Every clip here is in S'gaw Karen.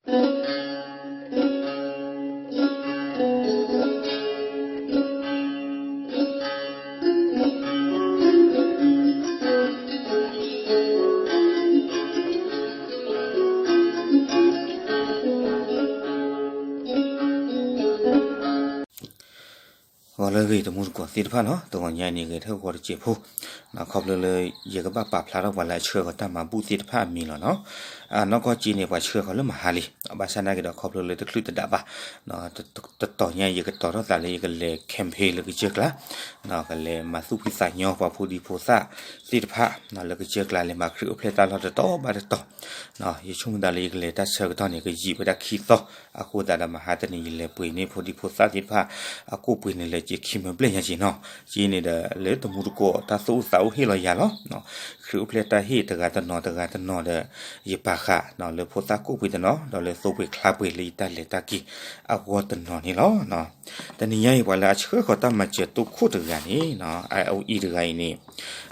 ဂီၤလၢအဂ့ၤ တမူတကိးသ့ၣ်တဖၣ်နီၤ, တဂီၤညါအံၤန့ၣ် ဂဲၤထၢၣ်ဂီၤတစဲးဖိ, ခီဖျိလၢ ယကဘၣ်ပာ်ဖျါထီၣ်ပှၤလၢအဆှၢဃီၤတၢ်မၤဘူၣ်သ့ၣ်တဖၣ်အမံၤလီၤနီၤ. နီၢ်ကီၢ်က့န့ၣ် ပှၤဆှၢဃီၤလၢမဟါလံ, ဘၣ်ဆၣ်နာ်က့ဒီး ခီဖျိလၢတချုးတဒးဘၣ်, တတီၤညါအံၤ ယကတီၤထီၣ်သးလၢယကလဲၤ campaign လၢကစၢၢ်ကျါ, ကလဲၤမၤသူၣ်ဖှံသးညီပှၤဖိဒံဖိသၣ်သ့ၣ်တဖၣ်, လၢကစၢၢ်ကျါလဲၤမၤခရံာ်အိၣ်ဖျဲၣ်တၢ်လီၢ်တတီၤဘၣ်တတီၤ, ယဆိကမိၣ်သးလၢယကလဲၤတၢ်ဆၢကတီၢ်န့ၣ် ကယံာ်ဝဲဒၣ်ခံသီ, အဃိသတးဒီးမဟါတနံၤ ယလဲၤပှ့ၤန့ၢ်ဖိဒံဖိသၣ်သ့ၣ်တဖၣ် အကိၣ်ပှ့ၤန့ၣ်လၢက့ခံမၢဘျဲၣ်ညါက့နီၤ. က့န့ၣ်ဒီး လၢတမူတကိးတၢ်သူၣ်အိၣ်သးအိၣ်ဟ့ၣ်လီၤယၤလီၤ. ခရံာ်အိၣ်ဖျဲၣ်တၢ်ဟ့ၣ်တဂၤတနီၤတဂၤတနီၤဒီး ယပာ်ဃာ်လၢဖိသၣ်ကိၣ်ပှ့ၤတနီၤ ဒီးလၢသိပှ့ၤချါပှ့ၤလၢယတၢ်လဲၤတၢ်က့ၤအဂီၢ်တနီၤန့ၣ်လီၤ. တနံၤညါအံၤ ပှၤလၢအဆှၢဃီၤတၢ်မၤစၢၤတိခိၣ်တဂၤန့ၣ် အအိၣ်အံၤတဂၤအံၤန့ၣ်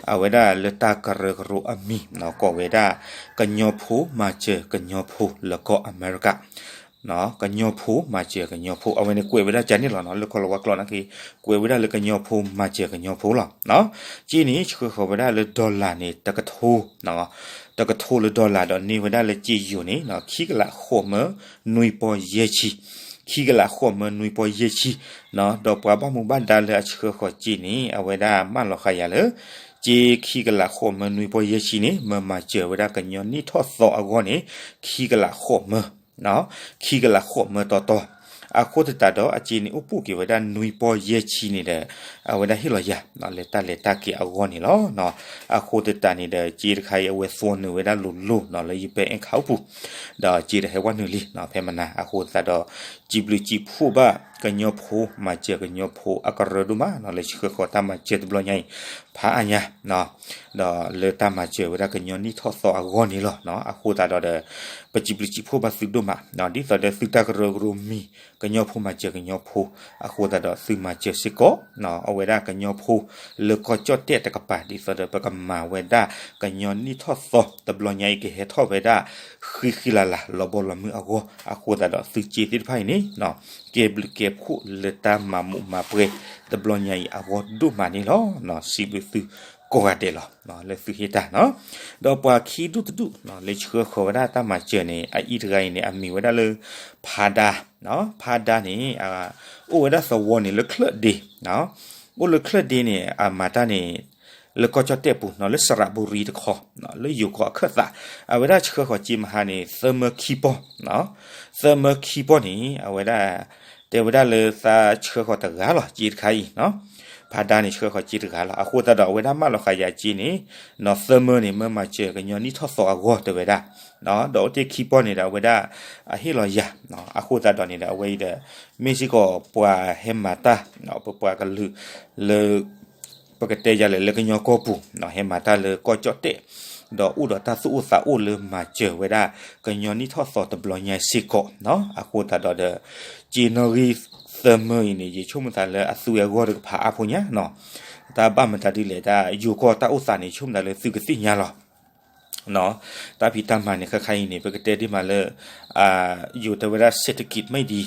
အဝဲဒၣ်လၢတၢ်ကရၢကရိအမံၤ ကိးဝဲဒၣ် ကညီဖိမၤစၢၤကညီဖိလၢကီၢ်အမဲရကၤ, ကညီဖိမၤစၢၤကညီဖိ အဝဲန့ၣ်ကွဲးဝဲဒၣ်ကန့ၣ်လီၤနီၤ, လၢကီၢ်လၤဝါကျိာ်နာ်က့ ကွဲးဝဲဒၣ်လၢကညီဖိမၤစၢၤကညီဖိလီၤ. က့န့ၣ် ဆှၢဃီၤဝဲဒၣ်လၢ dollar န့ၣ် တကထိ, တကထိလၢ dollar ဒီးန့ၢ်ဝဲဒၣ်လၢက့ယိၤန့ၣ် ခံကလးဃိးမၢနွံပီၢ်ယဲၢ်ဆံ, ခံကလးဃိးမၢနွံပီၢ်ယဲၢ်ဆံ, ဒီးပှၤဘၣ်မူဘၣ်ဒါလၢအဆှၢဃီၤက့န့ၣ် အဝဲဒၣ်မၢလီၤဃာ်ယၤလၢ က့ခံကလးဃိးမၢနွံပီၢ်ယဲၢ်ဆံန့ၣ် မၢမၤစၢၤဝဲဒၣ်ကညီနံၣ်ထီၣ်သီအဂီၢ်န့ၣ် ခံကလးဃိးမၢ ခံကလးဃိးမၢတီတီ, အဃိသတးဒီးအက့န့ၣ် အိၣ်ပိၣ်က့ၤဝဲဒၣ်နွံပီၢ်ယဲၢ်ဆံန့ၣ်ဒီး အဝဲဒၣ်ဟ့ၣ်လီၤယၤ လၢတၢ်လဲၤတၢ်က့ၤအဂီၢ်န့ၣ်လီၤ. အဃိသတးန့ၣ်ဒီး က့တခါအံၤ အဝဲသွီနုာ်ဝဲဒၣ်လိၤလိၤနီၤ လၢယ bank account ပူၤ, ဒီးက့ဒီးဟဲဝဲနုာ်လံ ဖဲမနၤ အဃိသတးဒီး စံးဘျုးစံးဖှိၣ်ဘၣ်ကညီဖိ မၤစၢၤကညီဖိအကရၢဒိၣ်မးနီၤ လၢဆှၢဃီၤတၢ်မၤစၢၤတဘျီညါအံၤ ဖးအါညါ ဒီးလၢတၢ်မၤစၢၤဝဲဒၣ်ကညီနံၣ်ထီၣ်သီအဂီၢ်န့ၣ်လီၤ. အဃိသတးဒီးဒီး ပစံးဘျုးစံးဖှိၣ်ဘၣ်သုဒိၣ်မး ဒ်သိးဒီးသုတၢ်ကရၢကရိမံၤ ကညီဖိမၤစၢၤကညီဖိ အဃိသတးဒီးသုမၤစၢၤစ့ၢ်ကီး အဝဲဒၣ်ကညီဖိလၢကီၢ်ကၠီၣ်တဲၣ်တကပၤ ဒ်သိးဒီးပကမၤဝဲဒၣ်ကညီနံၣ်ထီၣ်သီတဘျီညါအံၤ ကဟဲထီၣ်ဝဲဒၣ် ဃံဃံလၤလၤလီၤဘီလီၤမုၢ်အဂီၢ် အဃိသတးဒီးသုစ့သ့ၣ်တဖၣ်အံၤန့ၣ် ကဲဘျုးကဲဖှိၣ်လၢတၢ်မၤမူးမၤပွဲတဘျီညါအံၤအဂီၢ်ဒိၣ်မးန့ၣ်လီၤ. စံးဘျုးသုကိးဂၤဒဲးလီၤ လၢသုဟ့ၣ်တၢ်နီၤ. ဒီးပှၤခံဒူၣ်တဒူၣ် လၢဆှၢဃီၤဝဲဒၣ်တၢ်မၤစၢၤန့ၣ် အအံၤတဂၤအံၤန့ၣ် အမံၤဝဲဒၣ်လၢ ဖါဒါ ဖါဒါန့ၣ် အိၣ်ဝဲဒၣ်သဝီန့ၣ်လၢချၢၣ်ဒ့ အိၣ်လၢချၢၣ်ဒ့န့ၣ် အမၤတၢ်န့ၣ် လၢကီၢ်ကၠီၣ်တဲၣ်ပူၤနီၤ လၢစရးဘူရံတခီ လၢယိၤကီၢ်အခၢၣ်သး အဝဲဒၣ်ဆှၢဃီၤစ့မဟါန့ၣ် သၢမၢခံပီၢ် သၢမၢခံပီၢ်န့ၣ် အဝဲဒၣ် တဲဝဲဒၣ်လၢသးဆှၢဃီၤတဂၤလီၤ စ့တခါအံၤ ဖါဒါန့ၣ်ဆှၢဃီၤစ့တဂၤလီၤ. အဃိသတးဒီးအဝဲဒၣ်မၢလီၤဃာ်ယၤစ့န့ၣ် နီၤသၢမၢန့ၣ် မၢမၤစၢၤကညီနံၣ်ထီၣ်သီအဂီၢ်တဲဝဲဒၣ် ဒီးအိၣ်တ့ၢ်ခံပီၢ်န့ၣ်ဒီးအဝဲဒၣ် အဟ့ၣ်လီၤယၤ အဃိသတးဒီးန့ၣ်ဒီးအဝဲအံၤဒီး မ့ၢ်စ့ၢ်ကီးပှၤဟဲမၤတၢ် ပပှၤကလုာ်လၢ ပကတဲယၤလဲၣ်လၢကညီကီၢ်ပူၤ ဟဲမၤတၢ်လၢကီၢ်ကၠီၣ်တဲၣ် ဒီးအိၣ်ဒီးတၢ်သူၣ်အိၣ်သးအိၣ်လၢမၤစၢၤဝဲဒၣ်ကညီနံၣ်ထီၣ်သီတဘျီညါစ့ၢ်ကီး အဃိသတးဒီးဒီး စ့နီၣ်ဂံၢ်သၢမၢအံၤန့ၣ် ယဆိကမိၣ်သးလၢအသုဝဲအဂီၢ်တကဖးအါဖိညါနီၤ တၢ်ဘၣ်မတၤဒ်လဲၣ် တၢ်ယိၤကီၢ်တၢ်အိၣ်သးန့ၣ် ယဆိကမိၣ်သးလၢသုကသ့ၣ်ညါလီၤ. တၢ်ဖံးတၢ်မၤန့ၣ် ခါခါအံၤန့ၣ် ပကတဲဒ်မးလၢ ယိၤတဲဝဲဒၣ် เศรษฐกิจไม่ดี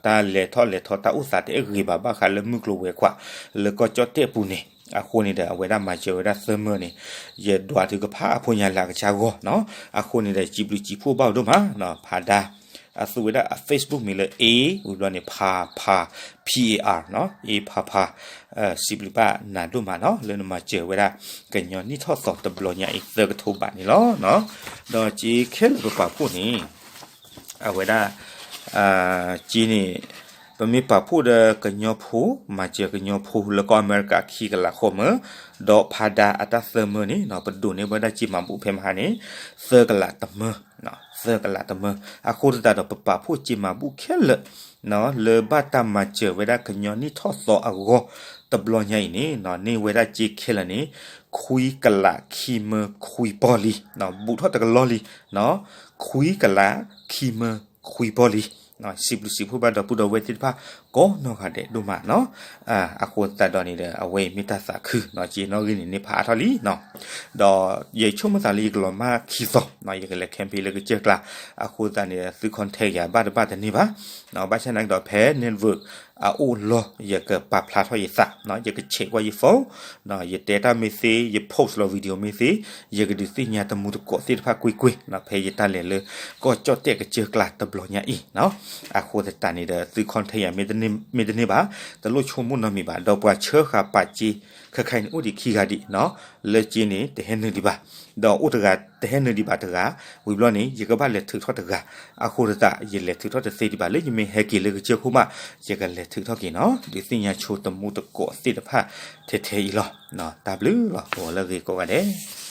တၢ်လဲၤထီၣ်လဲၤထီတၢ်အိၣ်သးတအဲၣ်ဂ့ၤဘၣ် ဘၣ်ဃးလၢမုၢ်ကျိၤဝဲၤကွာ် လၢကီၢ်ကၠီၣ်တဲၣ်ပူၤန့ၣ် အဃိန့ၣ်ဒီး အဝဲဒၣ်မၤစၢၤဝဲဒၣ်သၢမၢန့ၣ် ယဒွးဒုးကဖးအါဖိညါလၢအကစၢ်ဂီၢ်နီၤ အဃိန့ၣ်ဒီး စံးဘျုးစံးဖှိၣ်ဘၣ်အီၤဒိၣ်မး ဖါဒါ အသူဝဲဒၣ်အ Facebook မံၤလၢ A ဝံၤဘျီန့ၣ် ဖါဖါ P A R နီၤ A ဖါဖါ စံးဘျုးဘၣ်နၤဒိၣ်မးနီၤ လၢနမၤစၢၤဝဲဒၣ် ကညီနံၣ်ထီၣ်သီတဘျီညါအံၤသၢကထိဘးန့ၣ်လီၤ. ဒီးစ့ခဲလၢာ်ပပာ်ဖှိၣ်န့ၣ် အဝဲဒၣ် စ့န့ၣ် ပမ့ၢ်ပာ်ဖှိၣ်ဒီးကညီဖိ မၤစၢၤကညီဖိလၢကီၢ်အမဲရကၤခံကလးဃိးမၢ ဒီးဖါဒါအတၢ်သၢမၢန့ၣ် ပဒိးန့ၢ်ဝဲဒၣ်စ့မၤဘူၣ်ဖဲမဟါန့ၣ် သၢကလးတမၢ သၢကလးတမၢ အဃိသတးဒီးပပာ်ဖှိၣ်စ့မၤဘူၣ်ခဲလၢာ် လၢဘၣ်တၢ်မၤစၢၤဝဲဒၣ်ကညီနံၣ်ထီၣ်သီအဂီၢ်တဘျီညါအံၤန့ၣ် န့ၢ်ဝဲဒၣ်စ့ခဲလၢာ်န့ၣ် ခွံကလးခံမၢခွံပီၢ်လံ ဘူးထီၣ်တကလီၢ်လံ ခွံကလးခံမၢခွံပီၢ်လံ စံးဘျုးစံးဖှိၣ်ဘၣ်ဒီပုၢ်ဒီဝဲၢ်သ့ၣ်တဖၣ် ကိးနီၢ်ဂၤဒဲးဒိၣ်မးနီၤ. အဃိသတးဒီးန့ၣ်ဒီး အဝဲအံၤမ့ၢ်တၢ်သးခုနီၤ, က့နီၣ်ဂံၢ်န့ၣ်န့ၢ်ဖးအါထီၣ်လံနီၤ. ဒီးယဆိကမိၣ်သးလၢယကလီၤမၢ်ခံသီနီၤ, ယကလဲၤ campaign လၢကစၢၢ်ကျါ, အဃိသတးန့ၣ် သု contact ယၤဘၣ်တဘၣ်တန့ၢ်ဘၣ်နီၤ. ဘၣ်ဆၣ်နာ်က့ဒီး ဖဲ network အအိၣ်လီၢ် ယကပာ်ဖျါထီၣ်ယသးနီၤ, ယက check ကွၢ်ယ phone နီၤ, ယတဲတၢ်မ့ၢ်သ့, ယ post လီၤ video မ့ၢ်သ့, ယကဒုးသ့ၣ်ညါတမူတကိးသ့ၣ်တဖၣ်ကွ့ၢ်ကွ့ၢ်နီၤ, ဖဲယတၢ်လဲၤလၢကီၢ်ကၠီၣ်တဲၣ်ကစၢၢ်ကျါတဘျီညါအံၤနီၤ. အဃိသတးန့ၣ်ဒီး သု contact ယၤမ့ၢ်တန့ၢ်ဘၣ်, တလိၣ်ဆိကမိၣ်နီတမံၤဘၣ်. ဒီးပှၤဆှၢဃာ်ပာ်စ့ ခဲခါအံၤန့ၣ် အိၣ်ဒံးခံဂၤဒံးနီၤ, လၢက့န့ၣ် တဟဲနုာ်ဒံးဘၣ်, ဒီးအိၣ်တဂၤတဟဲနုာ်ဒံးဘၣ်တဂၤ, ဝံၤဘျီန့ၣ် ယကဘၣ်လဲၤထုးထီၣ်တဂၤ, အဃိသတး ယလဲၤထုးထီၣ်တသ့ဒံးဘၣ်, လၢယမ့ၢ်ဟဲက့ၤလၢကစၢၢ်ခိၣ်မး ယကလဲၤထုးထီၣ်က့ၤနီၤ, ဒုးသ့ၣ်ညါဆိတမူတကိးသ့ၣ်တဖၣ်ထဲထဲအံၤလီၤ. တၢ်ဘျုးလီၤ, အိၣ်လၢအဂ့ၤကိးဂၤဒဲး.